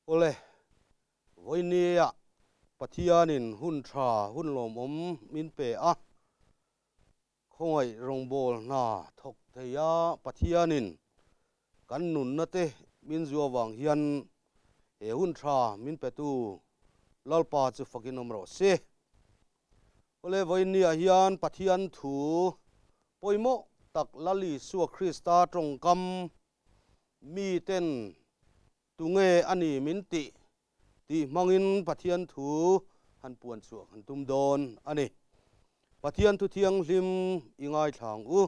Awle, vawinia Pathianin hun tha, hun lawmawm min pe a, khawngaih rawngbâwl hna thawk thei a Pathianin kan nunna te min zu avang hian he hun tha min petu Lalpa chu fakin awm rawh se. Awle, vawinia hian Pathian thu pawimawh tak Lal Isua Krista tawngkam miten tunge a ni min tih tih hmangin Pathian thu han puan chhuah han tum dawn a ni. Pathian thu thianghlim i ngaithla ang u.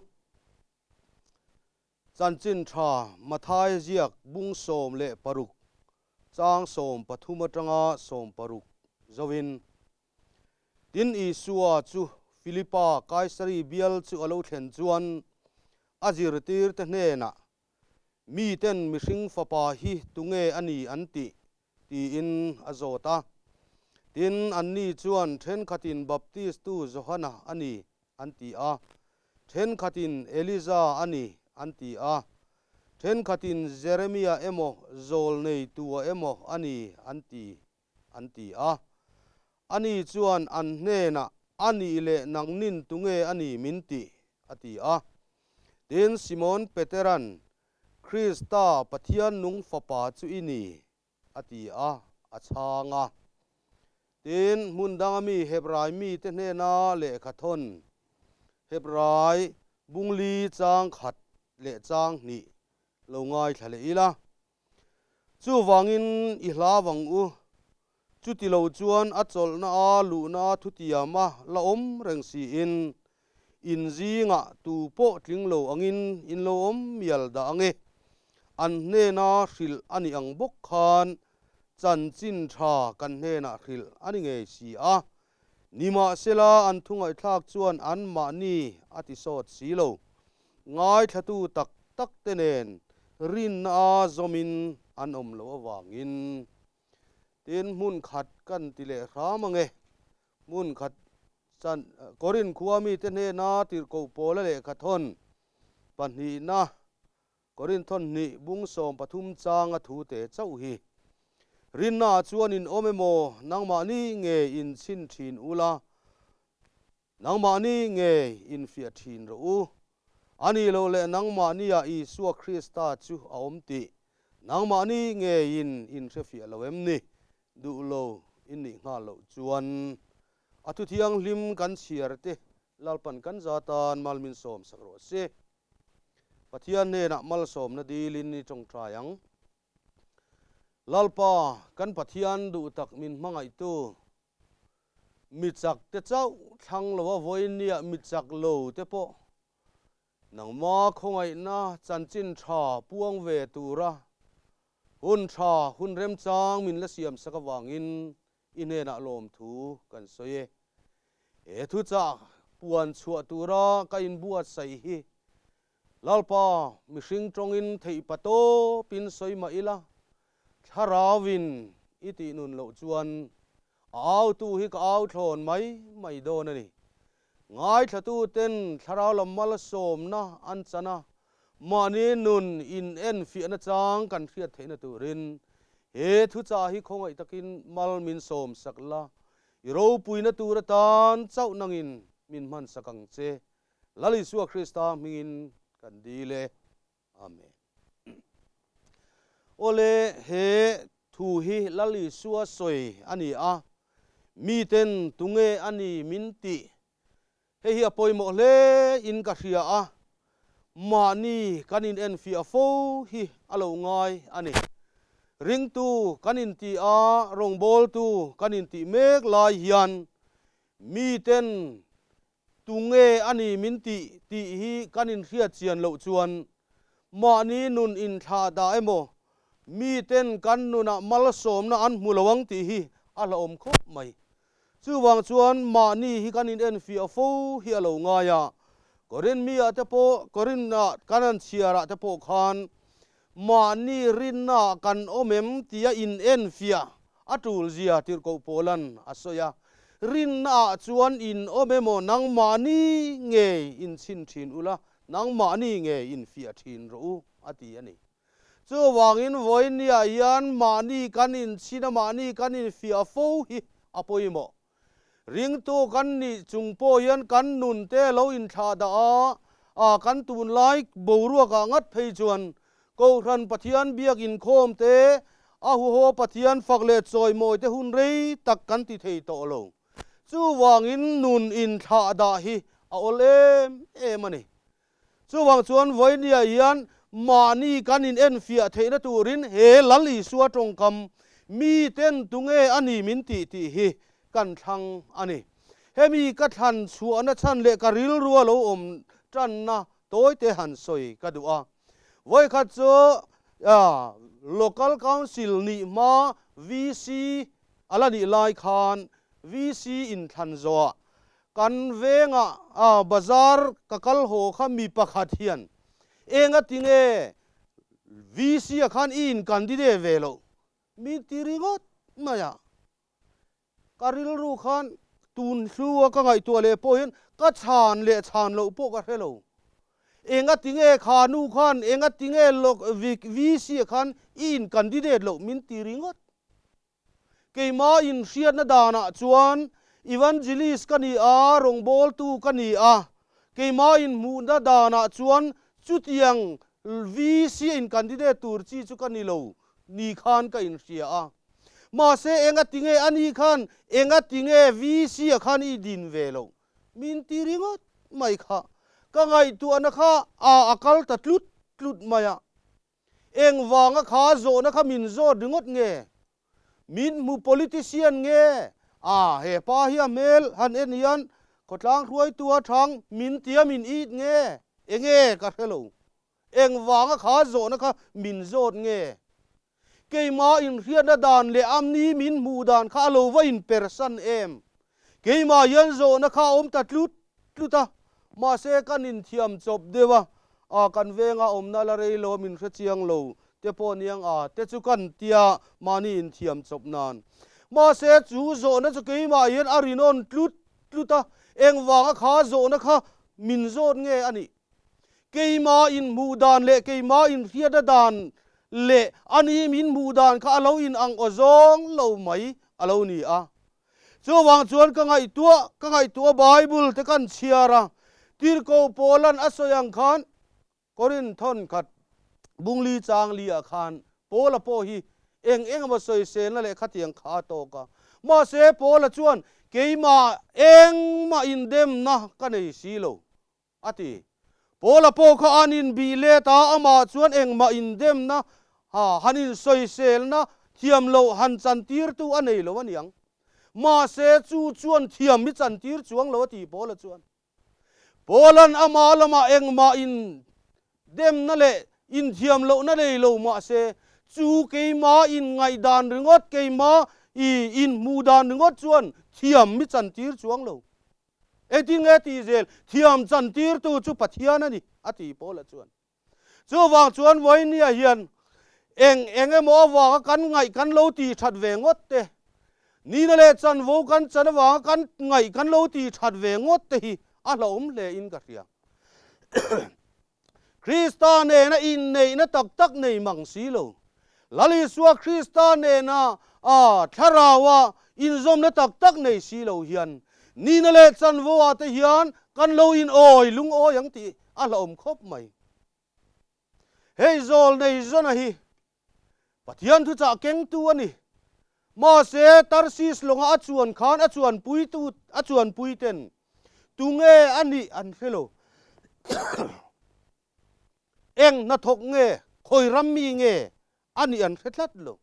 Chanchin tha Mathai ziak bung 16 chang 13 atanga 16 zoin. Tin Isua chu Philipa Kaisari bial chu a lo thlen chuan a zirtirte hnenah Miten mihring fapa hi tunge a ni an tih? tiin a zawt a. Tin, anni chuan thenkhatin Baptistu Johana a ni an ti a, thenkhatin Elija a ni an ti a, thenkhatin Jeremia emaw zawlnei tua emaw a ni an ti an ti a. Ani chuan an hnenah, A nih leh nangnin tunge a ni min tih? a ti a. Tin, Simon Peteran, Krista, Pathian nung Fapa chu i ni, a ti a, a chhang a. Tin, hmun danga mi Hebrai mite hnena lehkha thawn, Hebrai bungli chang khat leh chang hnih lo ngaithla leh ila. Chuvangin i hla vang u, chuti lo chuan a chawlhna a luhna thutiama la awm reng siin in zingah tu pawh tling lo angin in lo awm mial dah ang e. An hnena hrilh a nih ang bawk khan chanchin tha kan hnenah hrilh a ni ngei si a, nimahsela an thungaihthlak chuan anmahni a ti sawt si lo. Ngaithlatu tak tak te nen rinna a zawmin an awm loh avangin tin hmun khat kan ti leh hram ang e. Hmun khat chan Korin khua mite hnena tirhkoh pawla lehkha thawn pahnihna Korin thawn hnih bung 13 changa thu te chauh hi. Rinna ah chuan in awm emaw nangmahni nge in chhin thin ula Nangmahni nge infiah thin rawh u. A nih loh leh nangmahnia Isua Krista chu a awm tih nangmahni ngeiin in hrefiah lo em ni? Duh lo in nih nghal loh chuan a thu thianghlim kan chhiar te Lalpan kan za tan malmin sawm sak rawh se. Pathian hnenah malsawmna dilin i tawngtai ang. Lalpa, kan Pathian duh tak min hmangaihtu, mi chak te chauh thlang lo a vawinia mi chak lo te pawh nangma khawngaihna chanchin tha puang ve tura hun tha hun remchang min la siam sak avangin i hnenah lawmthu kan sawi e. He thuchah puan chhuah tura ka inbuatsaih hi Lalpa, mihring tawngin theih pa tawpin sawi mah ila, thlarauin i tih nun loh chuan a autu hi ka au thlawn mai mai dawn a ni. Ngaithlatuten thlarau lam malsawmna an chan a, mahni nun in enfiahna chang kan hriat theihna turin he thuchah hi khawngaih takin mal min sawm sak la, i ropuina tur atan chauh nangin min hman sak ang che. Lal Isua Krista hmingin kan dil e. Amen. Awle, he thu hi Lal Isua sawi a ni a, miten tunge a ni min tih? Hei hi a pawimawh hle in ka hria a, mahni kan inenfiah fo hi a lo ngai a ni. Ringtu kan intih a, rawngbawltu kan intih mek lai hian miten Tunge a ni min tih tih hi kan inhriat chian loh chuan mahni nun inthlah dah emaw, miten kan nunah malsawmna an hmu lo ang tih hi a hlauhawm khawp mai. Chuvang chuan mahni hi kan inenfiah fo hi a lo ngai a, Korin mi ah te pawh, Korin ah kan han chhiar ah te pawh khan mahni rinna ah kan awm em tia inenfiah A tul zia tirhkoh Paulan a sawi a, Rinna ah chuan in awm emaw nangmahni ngei in chhin thin ula, nangmahni ngei in fiah thin rawh u, a ti a ni. Chuvangin vawinia hian mahni kan inchhin a, mahni kan infiah fo hi a pawimawh. Ringtu kan nih chung pawh hian kan nun te lo inthlah dah a, a kan tunlai boruakah ngat phei chuan Kohhran Pathian biak inkhawm te, a huho Pathian fak leh chawimawi te hun rei tak kan ti thei tawh lo. Chuvangin nun inthlah dah hi a awl em em a ni. Chuvang chuan vawinia hian mahni kan in enfiah theihna turin he Lal Isua tawngkam mi ten tunge a ni min tih tih hi kan thlang a ni. Hemi ka thlan chhuahna chhan leh ka rilrua lo awm tanna tawite han sawi ka duh a. Vawikhat chu Local Council nih hma VC a la nih lai khan VC inthlan zawhah Kan vengah a bazar ka kal haw kha mi pakhat hian enga tinge VC ah khan i in candidate ve loh min ti ringawt mai a, ka rilru khan tun hlua ka ngaihtuah leh pawh hian ka chhan leh chhan loh pawh ka hre lo. Enga tinge kha nu khan enga tinge VC ah khan i in candidate loh min ti ringawt. Keimah inhriatna danah chuan Evangelist ka ni a, rawngbawltu ka ni a. Keimah inhmuhna danah chuan chutiang VC in candidate tur chi chu ka ni lo ni khan ka inhria a. Mahse engatinge a ni khan engatinge VC-a khan i din ve loh? Min ti ringawt mai kha. Ka ngaihtuahna kha a a kal ta tlut tlut mai a. Engvanga kha zawhna kha min zawt ringawt nge? Min hmu politician nge? A, he pa hi a hmel han en hian khawtlang hruaitu a thang min tia min it nge? Enge ka hre lo. Engvanga kha zawhna kha min zawt nge? Keimah inhriatna dan leh amni min hmuh dan kha a lo va inpersan em? Keimah hian zawhna kha a awm ta tlut tlut a, mahse kan inthiam chawp deuh a, a kan venga awmna la rei lo a min hre chiang lo te pawh niang a te chu kan tia mahni inthiam chawp nan. Mahse chu zawhna chu keimah hian a rinawn tlut tlut a, engvanga kha zawhna kha min zawt nge a nih? Keimah inhmuh dan leh keimah inhriatna dan leh ani min hmuh dan kha a lo inang aw zawng lo mai a lo ni a. Chuvang chuan ka ngaihtuah, ka ngaihtuah Bible te kan chhiar a, Tirhkoh Paulan a sawi ang khan Korinth thawn khat bungli chang li ah khan Paula pawh hi eng eng emaw sawiselna leh khatiang kha a tawk a. Mahse Paula chuan keimah engmah indemna ka nei si lo a ti. Paula pawh kha an inbih let a, amah chuan engmah indemna, ha, han insawiselna, thiam loh han chantirtu a nei lo a niang. Mahse, chu chuan thiam hi chantir chuang lo a ti Paula chuan. Paula'n amah lamah engmah indemna leh inthiam lohna nei lo mahse, chu keimah inngaihdan ringawt, keimah i inhmuh dan ringawt chuan thiam hi chantir chuang lo. Engtin nge tih zel? Thiam chantirtu chu Pathian a ni, a ti Paula chuan. Chuvang chuan vawinia hian eng eng emaw avanga kan ngaih kan lo tih that ve ngawt te, nina leh chanvo kan chan avanga kan ngaih kan lo tih that ve ngawt te hi a hlauhawm hle in ka hria. Krista nena inneihna tak tak nei mang si lo. Lal Isua Krista nena a thlaraua inzawmna tak tak nei si lo hian nihna leh chanvo ah te hian kan lo inawi lungawi ang tih a hlauhawm khawp mai. Hei zawl nei zawna hi Pathian thuchah kengtu a ni. Mahse, Tarsis lawnga a chuan khan a chuanpuitu a chuanpuiten tunge a nih an hre lo. Eng hnathawk nge, khawi ram mi nge a nih an hre tlat lo.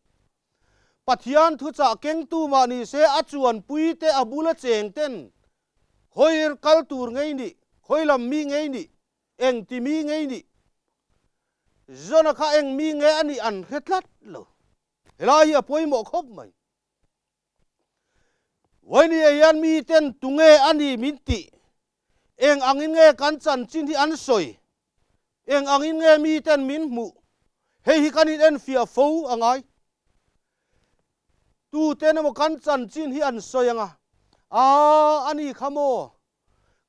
Pathian thuchah kengtu mah ni se a chuanpuite a bula chengten khawi kal tur ngei nih, khawi lam mi ngei nih, Eng ti mi ngei nih? Zona kha eng mi nge a nih an hre tlat lo. Helai hi a pawimawh khawp mai. Vawinia hian miten tunge a ni min tih? Eng angin nge kan chanchin hi an sawi? Eng angin nge miten min hmuh? Hei hi kan inenfiah fo a ngai. Tuten emaw kan chanchin hi an sawi ang a, Aa, a ni kha maw?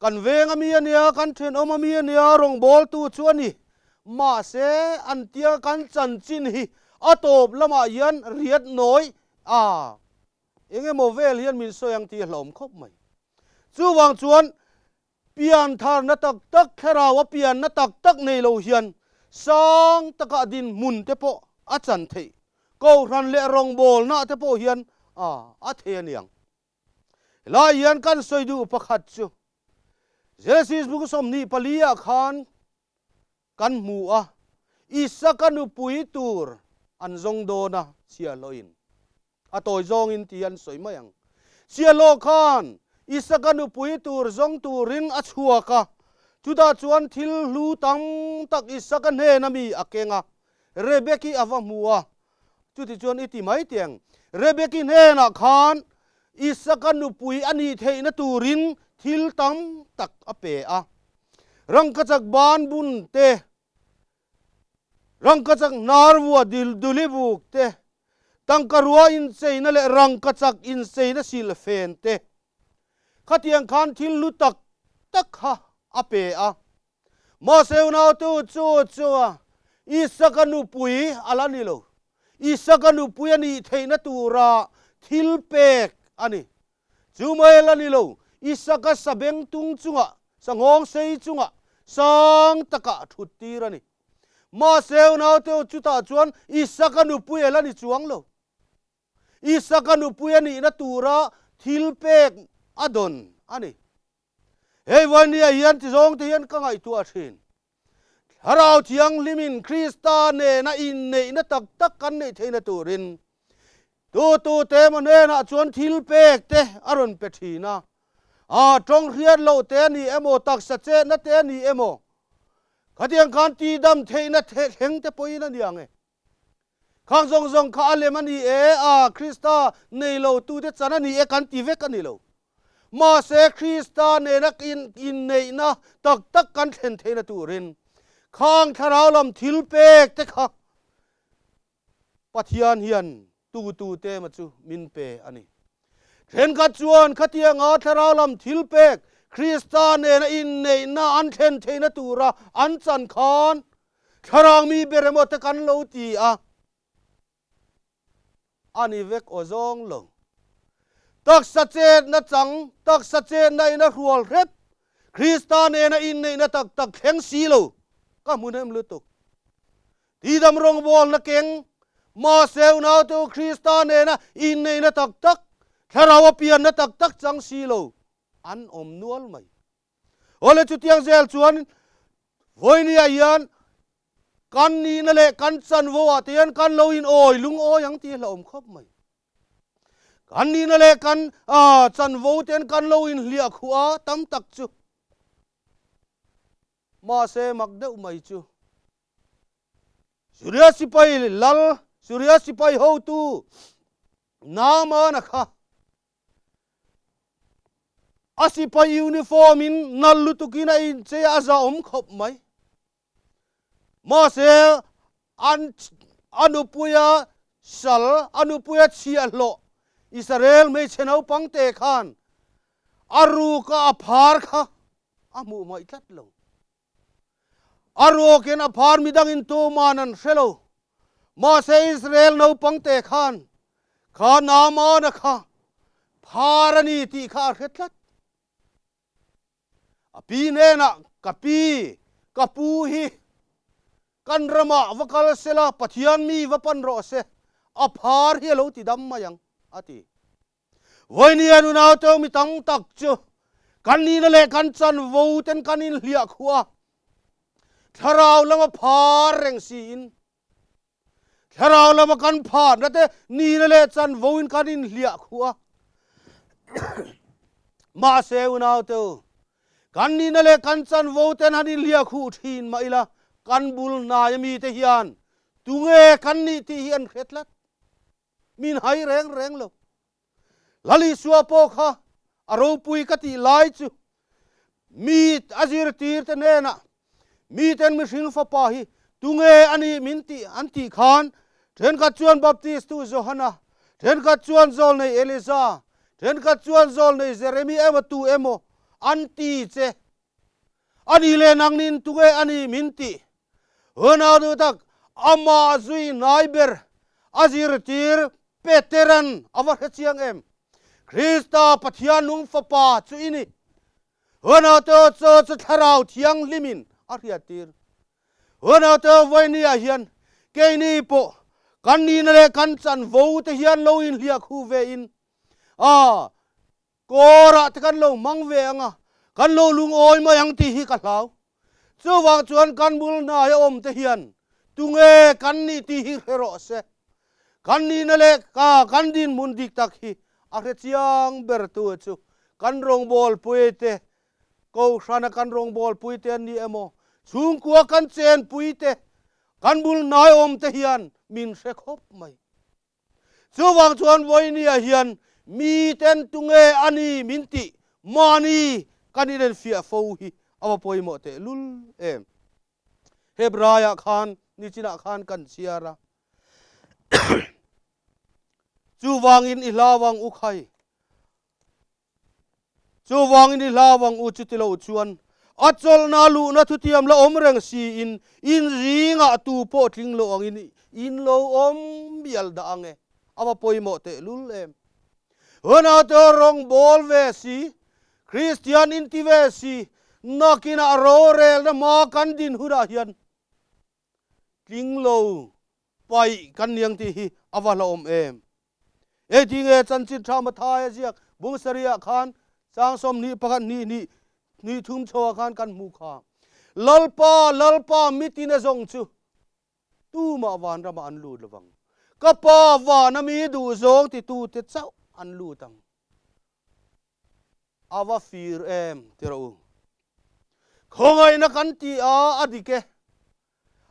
Kan veng a mi a nia, kan thenawm a mi a nia, rawngbawltu chu a ni. Mahse, an tia kan chanchin hi a tawp lamah hian riat nawi a eng emaw vel hian min sawi ang tih a hlauhawm khawp mai. Chuvang chuan pian tharna tak tak, thlarau a pianna tak tak nei lo hian sang taka dinhmun te pawh a chan theih. Kohhran leh rawngbawlna te pawh hian a thei a niang. Helai hian kan sawi duh pakhat chu Genesis buk 24 ah khan kan hmu a, Isaka nupui tur an zawng dawn a, chhiahhlawhin a tawi zawngin ti an sawi mai ang. Chhiahhlawh khan Isaka nupui tur zawng turin a chhuak a, chutah chuan thil hlu tam tak Isaka hnena mi a keng a, Rebeki a va hmu a, Chutichuan i ti mai teng. Rebeki hnenah khan Isaka nupui a nih theihna turin thil tam tak a pe a. Rangkachak ban bun te, rangkachak hnar vua duli buk te, tangkarua incheina leh rangkachak incheina silfen te, khatiang khan thil hlu tak tak kha a pe a. Mahse unautu chu chu Isaka nupui a la ni lo. Isaka nupui a nih theihna tura thil pek a ni. Chu mai a la ni lo, Isaka sabeng tung chungah, sanghawng sei chungah sang takah a thut tir a ni. Mahse unaute chutah chuan Isaka nupui a la ni chuang lo. Isaka nupui a nihna tura thil pek a dawn a ni. Hei Vainia hian ti zawng te hian ka ngaihtuah thin. Thlarau Thianghlimin Krista nena inneihna tak tak kan neih theihna turin tu tu te emaw hnenah chuan thil pek te a rawn pe thin a. A tawng hriat loh te a ni emaw, taksa chetna te a ni emaw, khatiang khan tidam theihna thleng te pawhin a ni ang e. Khang zawng zawng kha a lem a ni e, a Krista nei lo tute chan a ni e kan ti vek a ni lo. Mahse Krista nena inneihna tak tak kan thlen theihna turin khang thlarau lam thil pek te kha Pathian hian tu tu te emaw chu min pe a ni. Thenkhat chuan khatianga thlarau lam thil pek Krista nena inneihna an thlen theihna tura an chan khan Thlarau mi ber emaw te kan lo ti a, a ni vek aw zawng lo. Taksa chetna chang, taksa chetna in a hrual hrep, Krista nena inneihna tak tak thleng si lo, ka hmu hnem lutuk. Tidam rawngbawlna keng, mahse unaute u Krista nena inneihna tak tak, thlarau a pianna tak tak chang si lo an awm nual mai. Awle chutiang zel chuan vawinia hian kan nihna leh kan chanvo ah te hian kan lo in awi lungawi ang tih a hlauhawm khawp mai. Kan nihna leh kan chanvo te hian kan lo in hliah khuh a tam tak chu. Mahse mak deuh mai chu Suria sipai lal, Suria sipai hotu Naamana kha A sipai uniform in nal lutuk in a inchei a, a zahawm khawp mai. Mahse, an a nupuia sal, a nupuia chhiahhlawh Israel hmeichhe naupang te khan a ruka a phar kha a hmuh hmaih tlat lo. A ruakin a phar midangin tuman an hre lo. Mahse Israel naupang te khan kha Naamana kha phar a ni tih kha a hre tlat. A pi hnenah, Ka pi, ka pu hi kan ramah va kal sela, Pathian mi va pan rawh se, a phar hi a lo ti dam mai ang, a ti. Vawinia nunau teu mi tam tak chu kan nihna leh kan chanvo ten kan inhliah khuh a, thlarau lama phar reng siin thlarau lama kan pharna te nihna leh chanvo in kan inhliah khuh a. Mahse unau teu, kan nihna leh kan chanvo ten han inhliah khuh thin mah ila kan bul hnai ami te hian tunge kan nih tih hi an hre tlat. Min hai reng reng lo. Lal Isua pawh kha a ropui ka tih lai chu mi a zirtir te hnenah miten mihring fapa hi tunge a nih min tih an tih khan thenkhat chuan Baptistu Johana, thenkhat chuan zawlnei Elija, thenkhat chuan zawlnei Jeremi emaw tu emaw an ti che. A nih leh nangnin tunge a nih min tih? Hunau duh tak, amah zui hnai ber a zirtir Peteran a va hre chiang em? Krista Pathian nung Fapa chu i ni. Hunau te chaw chu Thlarau Thianghlimin a hriattir. Hunau te vawinia hian keini pawh kan nihna leh kan chanvo te hian lo inhliah khu ve in a Kawrah te kan lo hmang ve ang a, kan lo lungawi mai ang tih hi ka hlau. Chuvang chuan kan bul hnai a awm te hian tunge kan nih tih hi hre rawh se. Kan nihna leh ka kan dinhmun dik tak hi a hre chiang ber tu chu kan rawngbawlpui te, Kohhrana kan rawngbawlpui te an ni emaw, chhungkua kan chenpui te, kan bul hnai awm te hian min hre khawp mai. Chuvang chuan vawinia hian miten tunge a ni min tih mahni kan inenfiah fo hi a va pawimawh tehlul em. Hebraiah khan nichinah khan kan chhiar a, Chuvangin i hlau ang u khai. Chuvangin i hlau ang u chuti lo chuan a chawlhna luhna thutiam la awm reng siin in zingah tu pawh tling lo angin in lo awm mial dah ang e. A va pawimawh tehlul em. Hunate rawngbawl ve si, Kristian inti ve si, nakinah rorelna hma kan din hunah hian tling lo paih kan niang tih hi a va hlauhawm em? Engti nge chanchin tha Mathaia ziak bung sarih ah khan chang 21 hnih hnih hnih thum chho ah khan kan hmu kha. Lalpa, Lalpa mitin a zawng chu tumah vanramah an lut lovang. Ka Pa vana mi duhzawng titute chauh an lut ang. A va fir em ti rawh u. Khawngaihna kan ti a, a dik e.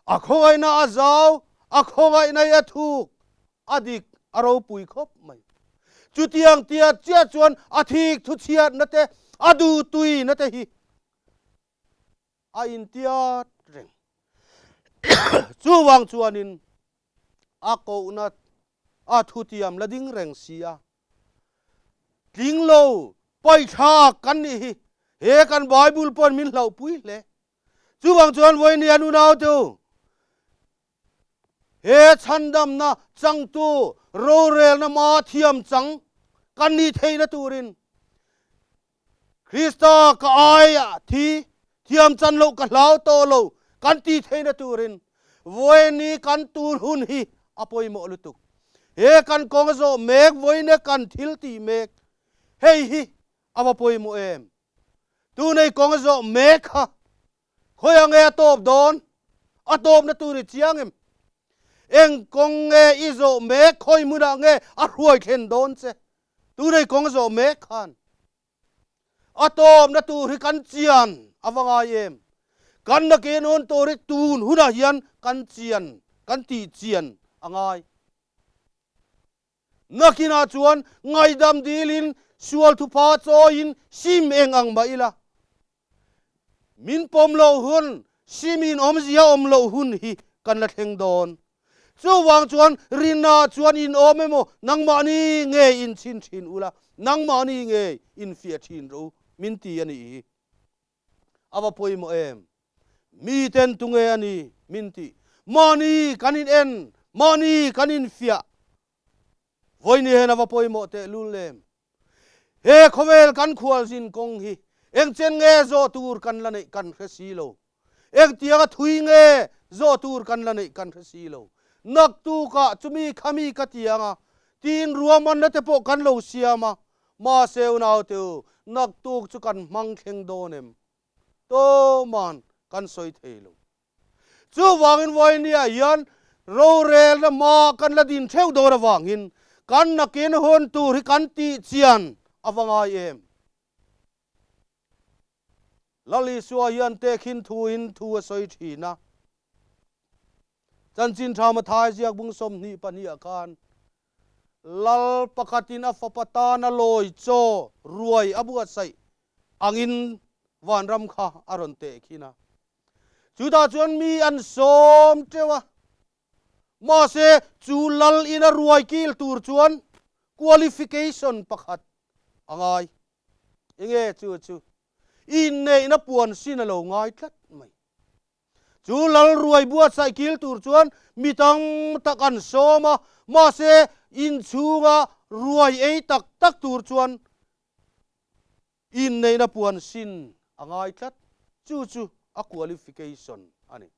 A khawngaihna a zau, a khawngaihna i a thuk, a dik, a ropui khawp mai. Chutiang tia chiah chuan a thik thuchhiatna te, a duhtuina te hi a intiat reng. Chuvang chuanin a kohna a thutiam la ding reng si a, tling lo paithlak kan nih hi he kan Bible pawhin min hlauhpui hle. Chuvang chuan vawiin an unaute u, he chhandamna changtu rorelna hma thiam chang kan nih theihna turin Krista ka aia thi thiam chan loh ka hlau tawh lo kan tih theihna turin vawiin kan tur hun hi a pawimawh lutuk. He kan kawng zawh mek vawiin kan thil tih mek hei hi a va pawimawh em? Tunei kawng zawh mek kha khawi ang nge a tawp dawn? A tawpna tur i chiang em? Eng kawng nge i zawh mek khawi hmunah nge a hruai thlen dawn che? Tunei kawng zawh mek khan a tawpna tur hi kan chian a va ngai em? Kan nakin hun tur hi tun hunah hian kan chian, kan tih chian a ngai. Nakinah chuan ngaihdam dilin sual thupha chawiin sim eng ang mah ila, min pawm loh hun, simin awmzia awm loh hun hi kan la thleng dawn. Chuvang chuan rinna chuan in awm emaw nangmahni ngei in chhin thin ula, nangmahni ngei in fiah thin rawh u min ti a nih hi. A va pawimawh em? Miten tunge a ni min tih? Mahni kan in en, mahni kan in fiah. Vawiin hian a va pawimawh tehlul em? He khawvel kan khualzin kawng hi engchen nge zawh tur kan la neih kan hre si lo. Engtianga thui nge zawh tur kan la neih kan hre si lo. Naktukah chumi khami ka ti ang a, tiin ruahmanna te pawh kan lo siam a, mahse unaute u, naktuk chu kan hmang thleng dawn em? Tawman kan sawi thei lo. Chuvangin vawinia hian rorelna hma kan la din theuh dawn avangin kan nakin hun tur hi kan tih chian a va ngai em? Lal Isua hian tehkhin thuin thu a sawi thin a. Chanchin Tha Mathai ziak bung 22 ah khan Lal pakhatin a fapa tana lawi chaw ruai a buatsaih angin vanram kha a rawn tehkhin a. Chutah chuan mi an sawm teuh a, mahse chu lal ina ruai kil tur chuan qualification pakhat a ngai. Enge chu chu? Inneihna puan sin a lo ngai tlat mai. Chu lal ruai buatsaih kil tur chuan mi tam tak an sawm a, mahse inchhunga ruai ei tak tak tur chuan inneihna puan sin a ngai tlat. Chu chu a qualification a ni.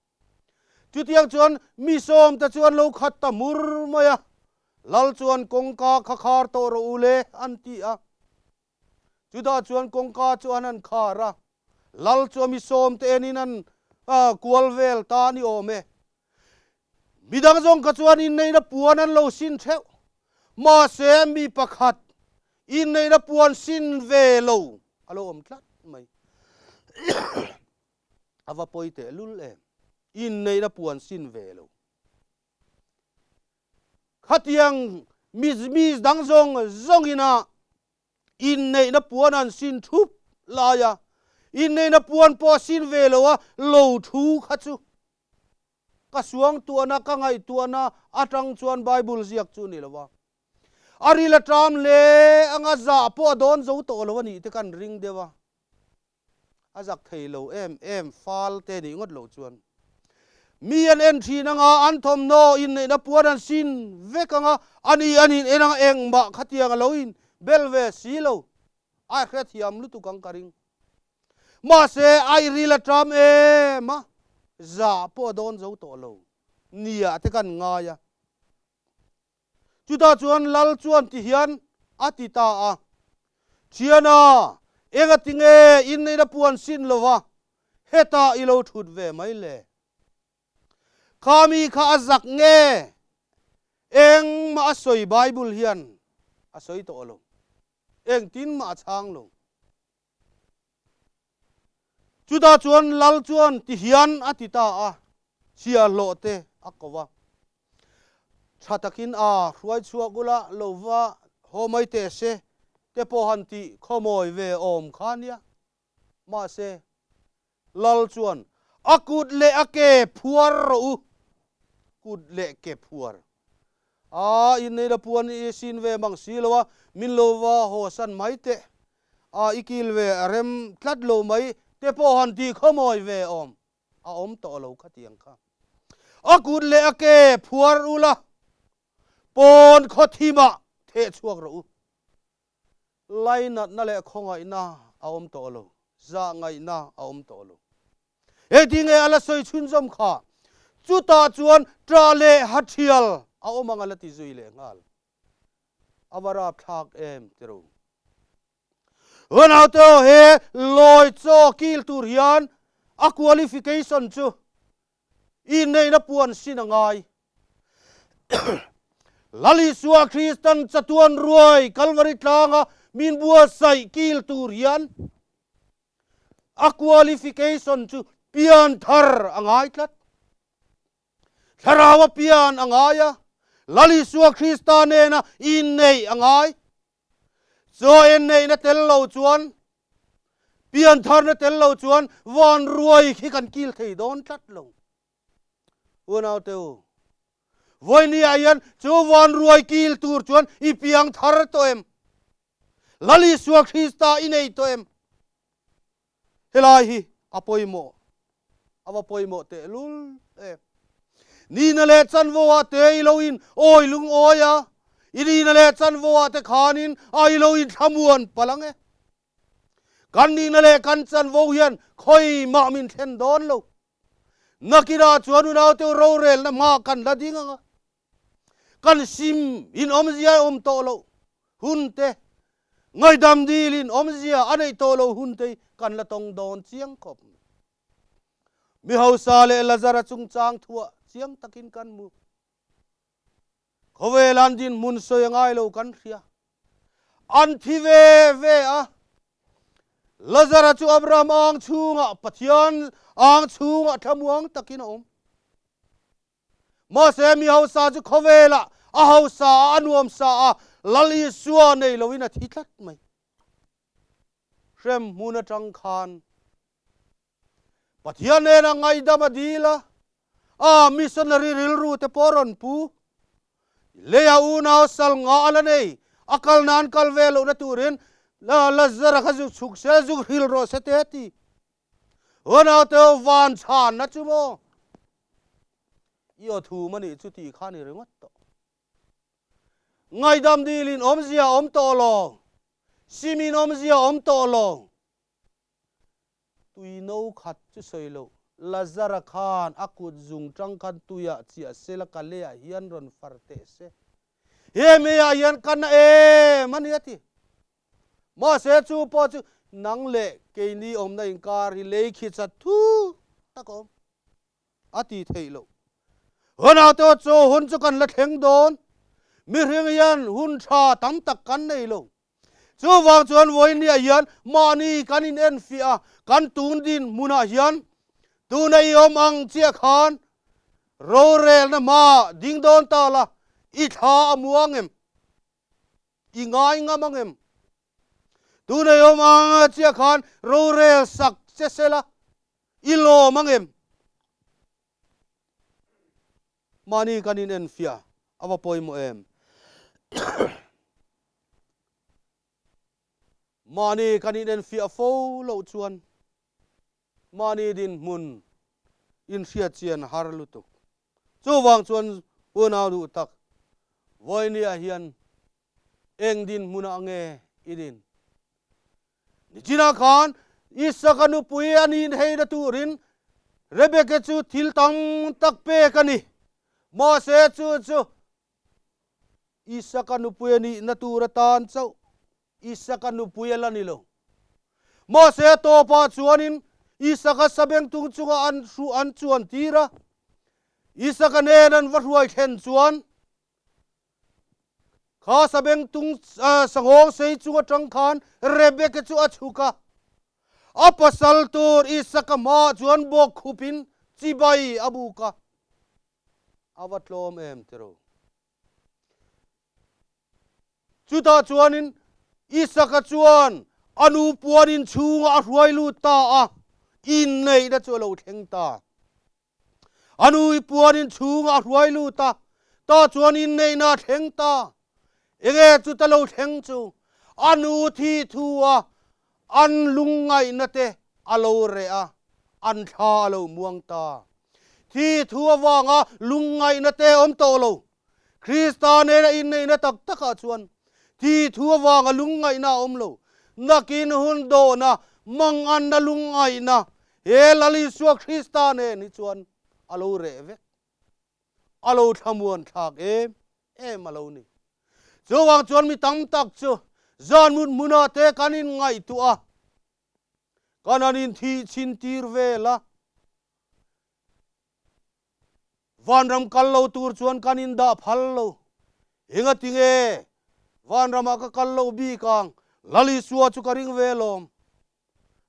Chutiang chuan mi sawmte chuan lo khat ta hmur mai a, Lal chuan kawngka kha khar tawh rawh u le an ti a. Chutah chuan kawngka chu an han khar a, Lal chu a mi sawmte enin an kual vel ta a ni awm e. Midang zawng kha chuan inneihna puan an lo sin theuh. Mahse mi pakhat inneihna puan sin ve lo a lo awm tlat mai. A va pawi teh lul em? Inneihna puan sin ve lo. Khatiang mi mi dang zawng zawngin a inneihna puan an sin thup lai a, inneihna puan pawh a sin ve lo a, lo thu kha chu ka suangtuahna, ka ngaihtuahna atang chuan Bible ziak chu a ni lo va. A ril a ṭam hle anga zah pawh a dawn zo tawh lo a nih te kan ring deuh a. A zak thei lo em em fal te nih ngawt loh chuan mi an en thin anga an thawmhnaw inneihna puan an sin vek anga ani an in en anga engmah khatiang a lo in bel ve si lo a hrethiam lutuk ang ka ring. Mahse a i ril a ṭam em a zah pawh a dawn zo tawh lo nia te kan ngai a. Chutah chuan Lal chuan ti hian a ti ta a, Thiana, engati nge inneihna puan sin lova hetah i lo thut ve mai le? Kha mi kha a zak nge? Engmah a sawi Bible hian a sawi tawh lo. Engtin mah a chhang lo. Chutah chuan Lal chuan ti hian a ti ta a, chhiahhlawh te a ko va. Tha takin a hruai chhuak ula lo va haw mai teh se te pawh han tih khawmawi ve awm kha nia. Mahse, Lal chuan a kut leh a ke phuar rawh u, kut leh ke phuar. A, inneihna puan i sin ve mang si lo a, min lo va haw san mai teh. A, i kil ve a rem tlat lo mai te pawh han tih khawmawi ve awm a awm tawh lo khatiang kha. A kut leh a ke phuar ula, pawn khaw thimah theh chhuak rawh u. Lainatna leh khawngaihna a awm tawh lo, zahngaihna a awm tawh lo. Engtin nge a la sawi chhunzawm kha? Chutah chuan ṭah leh hathial a awm ang a la ti zui leh nghal. A va rapthlak em ti ro. Unaute aw he lawi chaw kil tur hian a qualification chu inneihna puan sin a ngai. Lal Isua Kristan chatuan ruai Kalvari tlanga min buatsaih kil tur hian a qualification chu pian thar a ngai tlat. Thlarau a pian a ngai a, Lal Isua Krista nena inneih a ngai. Chaw enneihna tel lo chuan, pian tharna tel lo chuan van ruai khi kan kil thei dawn tlat lo. Unaute u, vawinia hian chu van ruai kil tur chuan i piang thar tawh em? Lal Isua Krista i nei tawh em? Helai hi a pawimawh, a va pawimawh tehlul em. Nina leh chanvo ah te i lo in awi lungawi a, i nina leh chanvo ah te khanin a i lo in thlamuan palh ang e. Kan nihna leh kan chanvo hian khawi mah min thlen dawn lo. Nakinah chuan unaute rorelna hma kan la ding ang a, kan sim in awmzia a awm tawh loh hun te, ngaihdam dil in awmzia a neih tawh loh hun te hi kan la tawng dawn chiang khawp mai. Mi hausa leh Lazara chungchang thuah chiang takin kan hmu. Khawvel an dinhmun sawi a ngai lo kan hria. An thi ve ve a. Lazara chu Abraham ang chhungah Pathian ang chhungah thlamuang takin a awm. Mahse mi hausa chu khawvelah a hausa a, a nuamsa a, Lal Isua nei loin a thi tlat mai. Hrem hmun atang khan Pathian nena ngaihdam a dil a, a missionary rilru te pawh a rawn pu. Leia unau sal nga a la nei, a kal nan kal ve lohna turin Lazara kha zuk chhuk se, zuk hril rawh se te a ti. Unau te ho van chhanna chu maw? I aw thum a nih chu tih kha a ni ringawt tawh. Ngaihdam dilin awmzia a awm tawh lo, simin awmzia a awm tawh lo. Tui no khat chu sawi loh, Lazara khan a kut zung tang khan tuiah chiah sela ka leiah hian rawn far teh se. He meiah hian ka na em a ni a ti. Mahse chu pawh chu nang leh keini awmna inkar hi lei khi chat thu tak a awm a ti theih loh. Hunah te chu hun chu kan la thleng dawn. Mihring hian hun tha tam tak kan nei lo. Chuvang chuan vawinia hian mahni kan in enfiah a, kan tun din hmunah hian tuna i awm ang chiah khan rorelna hmaah ding dawn ta la, i thla a muang em? I ngai ngam ang em? Tuna i awm ang chiah khan rorel sak che sela, i lawm ang em? Mahni kan in enfiah a va pawimawh em? Mahni kan in enfiah fo loh chuan mahni dinhmun inhriat chian har lutuk. Chuvang chuan unau duh tak, vawinia hian eng dinhmunah nge i din? Nichinah khan Isaka nupui a nin heina turin Rebeke chu thil tam tak pek a ni. Mahse chu chu Isaka nupui a nihna tur atan chauh Isaka nupui a la ni lo. Mahse a tawpah chuanin Isaka sabengtung chunga an hru an chuan tir a, Isaka nen an va hruai thlen chuan Kha sabengtung sanghawng sei chung atang khan Rebeka chu a chhuk a, a pasal tur Isaka hmaah chuan bawk khupin chibai a buk a. A va tlawm em tiraw? Chutah chuanin Isaka chuan a nu puanin chhungah a hruai lut ta a, inneihna chu a lo thleng ta. A nu i puanin chhungah a hruai lut a, tah chuan inneihna a thleng ta. Enge chuta lo thleng chu? A nu thi thu a, an lungngaihna te a lo reh a, an thla a lo muang ta. Thi thu avanga lungngaihna te awm tawh lo. Krista nena inneihna tak takah chuan thi thu avanga lungngaihna a awm lo. Nakin hun dawhna, manganna lungngaihna he Lal Isua Krista nen hi chuan a lo reh vek. A lo thlamuan thlak em em a lo ni. Chuvang chuan mi tam tak chu zan mut hmunah te kan inngaihtuah a, kan han inthih chhin tir vel a. Vanram kal lo tur chuan kan indah phal lo. Engati nge Vanramah ka kal loh bik ang? Lal Isua chu ka ring ve alawm.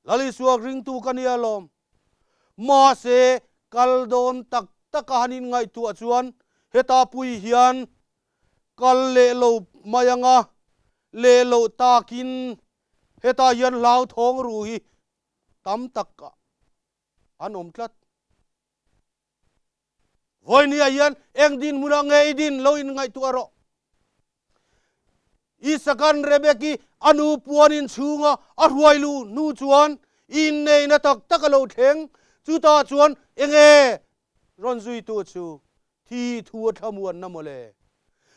Lal Isua ringtu ka nia alawm. Mahse, kal dawn tak taka han inngaihtuah chuan heta pui hian kal leh lo mai anga leh loh takin hetah hian hlauthawng ru hi tam tak an awm tlat. Vawinia hian eng dinhmunah nge i din lo in ngaihtuah rawh. Isakan Rebeki a nu puan in chhunga a hruai luh hnu chuan inneihna tak tak a lo thleng. Chutah chuan enge rawn zuitu chu thi thu a thlamuanna mawle.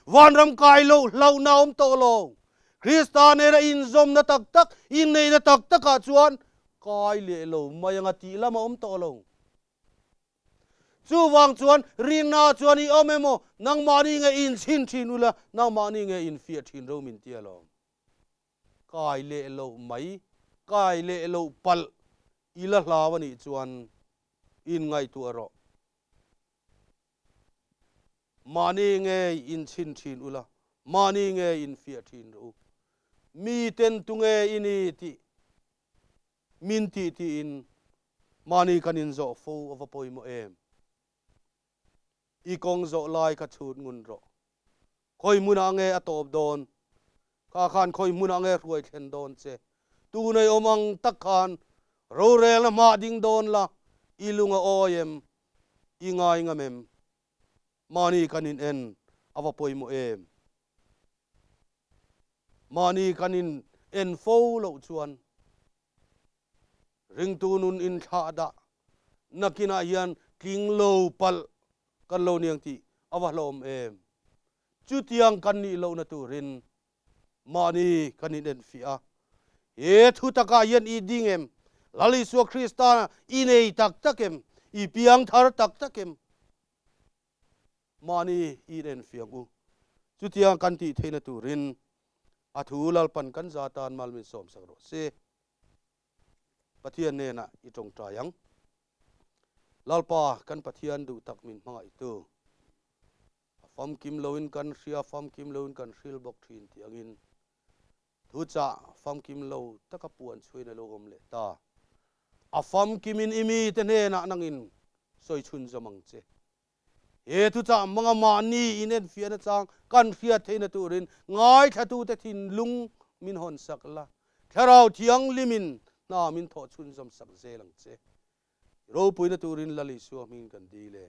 Vanram kai loh hlauhna a awm tawh lo. Krista nena inzawmna tak tak, inneihna tak takah chuan kai leh lo mai anga tih lam a awm tawh lo. Chuvang chuan rinna chuan i awm emaw, nangmahni nge inchhin thin ula, nangmahni nge infiah thin ro min ti alawm. Kai leh loh mai, kai leh loh palh i la hlau a nih chuan inngaihtuah rawh. Mahni ngei inchhin thin ula, mahni ngei infiah thin rawh u. Miten tunge i ni tih min tih tiin mahni kan inzawh fo a va pawimawh em? I kawng zawh lai kha chhut ngun rawh. Khawi hmunah nge a tawp dawn? Kha khan khawi hmunah nge hruai thlen dawn che? Tunei awm ang tak khan rorelna hmah ding dawn la, i lung a awi em? I ngai ngam em? Mahni kan in en a va pawimawh em? Mahni kan in en fo loh chuan ringtu nun inthlah dah nakinah hian tling lo palh. kan lo niang tih a va hlawm em. Chutiang kan nih lohna turin mahni kan inenfiah a. He thu takah hian i ding em? Lal Isua Krista i nei tak tak em? I piang thar tak tak em? Mahni i inenfiah ang u. Chutiang kan tih theihna turin a thu Lalpan kan za tan mal min sawmsak rawh se. Pathian hnenah i tawngtai ang. Lalpa kan Pathian duh tak min hmangaihtu. A famkim loin kan hria, famkim loin kan hril bawk thin tih angin thu chah famkim lo taka puan chhuin a lo awm leh ta. A famkimin i mite hnenah nangin sawi chhunzawm ang che. He thuchah hmanga mahni inenfiahna chang kan hriat theihna turin ngaithlatute thinlung min hawnsak la, Thlarau Thianghlimin hna min thawh chhunzawm sak zel ang che. Ropuina turin Lal Isua hmingin kan dil e.